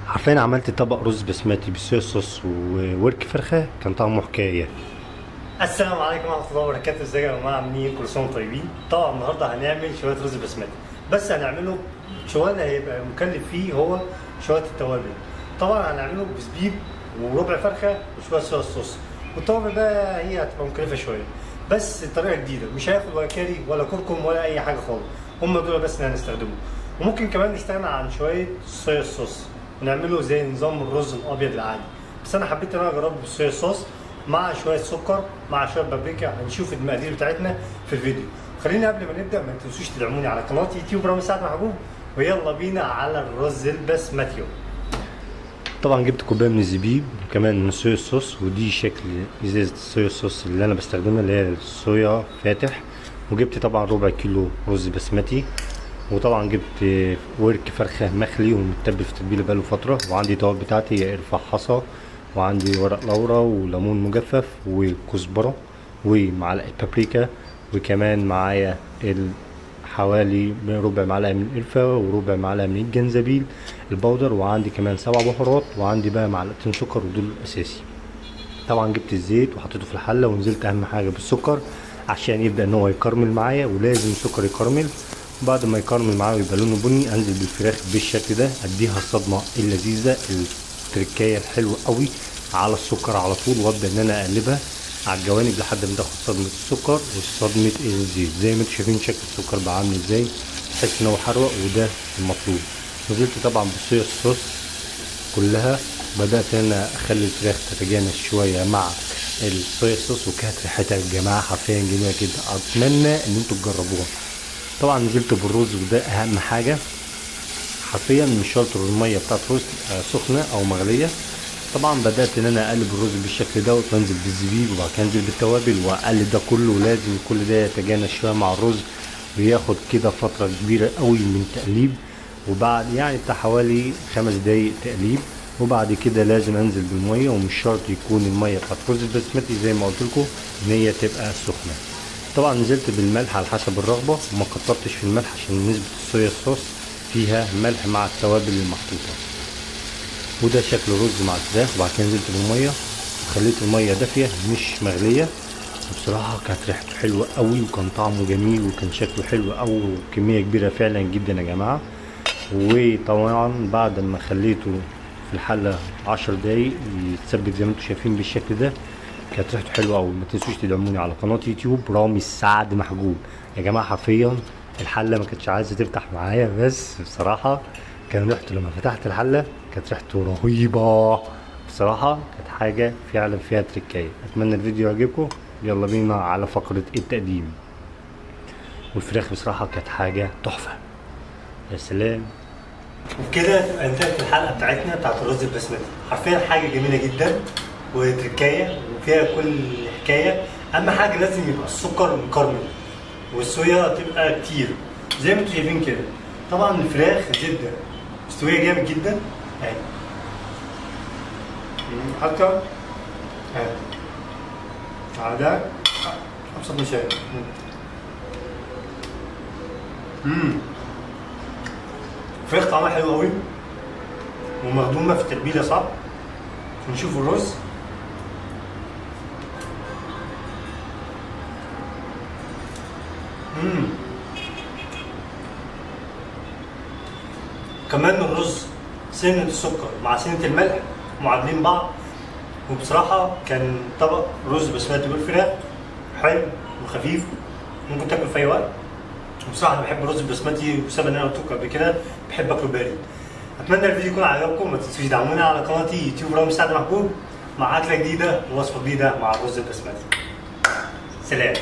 حرفيا عملت طبق رز بسمتي بال soya sauce وورك فرخة، كان طعمه حكاية. السلام عليكم ورحمة الله وبركاته. ازيكم يا جماعة، عاملين كل سنة وانتم طيبين. طبعا النهارده هنعمل شوية رز بسمتي، بس هنعمله شوية هيبقى مكلف فيه هو شوية التوابل. طبعا هنعمله بزبيب وربع فرخة وشوية soya sauce، والتوابل بقى هي هتبقى مكلفة شوية، بس طريقه جديدة، مش هياخد ولا كاري ولا كركم ولا اي حاجة خالص، هم دول بس اللي هنستخدمهم. وممكن كمان نستغنى عن شوية soya sauce ونعمله زي نظام الرز الابيض العادي، بس انا حبيت ان انا اجربه بال soya sauce مع شوية سكر مع شوية بابريكا. هنشوف المقادير بتاعتنا في الفيديو. خلينا قبل ما نبدا ما تنسوش تدعموني على قناة يوتيوب رامي سعد محجوب، ويلا بينا على الرز البسمتي. طبعا جبت كوباية من الزبيب وكمان من ال soya sauce، ودي شكل ازازة ال soya sauce اللي انا بستخدمها اللي هي الصويا فاتح. وجبت طبعا ربع كيلو رز بسمتي، وطبعا جبت ورك فرخة مخلي ومتبل في تتبيله بقاله فترة، وعندي توابل بتاعتي هي قرفه حصى، وعندي ورق لورا وليمون مجفف وكزبره ومعلقة بابريكا، وكمان معايا حوالي ربع معلقه من القرفه وربع معلقه من الجنزبيل ال powder، وعندي كمان 7 بهارات، وعندي بقى معلقتين سكر ودول الاساسي. طبعا جبت الزيت وحطيته في الحلة ونزلت اهم حاجة بالسكر عشان يبدا ان هو يكرمل معايا، ولازم السكر يكرمل. بعد ما يكرمل معايا ويبقى لونه بني، انزل بالفراخ بالشكل ده، اديها الصدمة اللذيذة التركايه الحلوة قوي على السكر على طول، وابدا ان انا اقلبها على الجوانب لحد ما تاخد صدمة السكر وصدمة الزيت. زي ما انتم شايفين شكل السكر بقى عامل ازاي، تحس ان هو حروق، وده المطلوب. نزلت طبعا بالصويا صوص كلها، بدات انا اخلي الفراخ تتجانس شوية مع الصويا صوص، وكانت ريحتها يا جماعة حرفيا جميلة جدا، اتمنى ان انتم تجربوها. طبعا نزلت بالرز، وده اهم حاجة حرفيا، مش شرط المية بتاعت الرز تبقى سخنة او مغليه. طبعا بدات ان انا اقلب الرز بالشكل ده، وانزل بالزبيب، وبعد كده انزل بالتوابل، واقلب ده كله. لازم كل ده يتجانس شوية مع الرز وياخد كده فترة كبيرة قوي من تقليب، وبعد يعني بتاع حوالي 5 دقايق تقليب. وبعد كده لازم انزل بالمية، ومش شرط يكون المية بتاعت الرز البسمتي زي ما قلت لكم ان هي تبقى سخنة. طبعا نزلت بالملح على حسب الرغبة، وما كترتش في الملح عشان نسبه الصويا صوص فيها ملح مع التوابل المحطوطه. وده شكل الرز مع الفراخ. وبعد كده نزلت بالمية وخليت المية دافيه مش مغليه، وبصراحة كانت ريحته حلوة قوي، وكان طعمه جميل، وكان شكله حلو قوي، وكمية كبيرة فعلا جدا يا جماعة. وطبعا بعد ما خليته في الحلة 10 دقايق يتسبك زي ما انتم شايفين بالشكل ده، كانت ريحته حلوة قوي. ما تنسوش تدعموني على قناة يوتيوب رامي السعد محجوب يا جماعة. حرفيا الحلة ما كانتش عايزه تفتح معايا، بس بصراحة كان ريحته لما فتحت الحلة كانت ريحته رهيبة بصراحة، كانت حاجة فعلا فيها تركايه. اتمنى الفيديو يعجبكم. يلا بينا على فقره التقديم. والفراخ بصراحة كانت حاجة تحفة، يا سلام. وبكده تبقى انتهت الحلقة بتاعتنا بتاعت الرز البسمتي. حرفيا حاجة جميلة جدا وتركايه وفيها كل حكاية. اهم حاجة لازم يبقى السكر مكرمل والصويا تبقى كتير زي ما انتم شايفين كده. طبعا الفراخ زبدة مستوية جامد جدا اهي، حتى اهي على ده ابسط مثال. الفراخ طعمها حلو قوي ومخدومه في التتبيله صح. نشوف الرز. كمان الرز سنة السكر مع سنة الملح معادلين بعض، وبصراحة كان طبق رز بسمتي بالفراخ حلو وخفيف، ممكن تاكل في أي وقت. وبصراحة أنا بحب الرز البسمتي بسبب إن أنا قلت لكم قبل كده بحب أكله بارد. أتمنى الفيديو يكون عجبكم، ما تنسوش تدعمونا على قناتي يوتيوب رامي سعد محجوب مع أكلة جديدة ووصفة جديدة مع الرز البسمتي. سلام.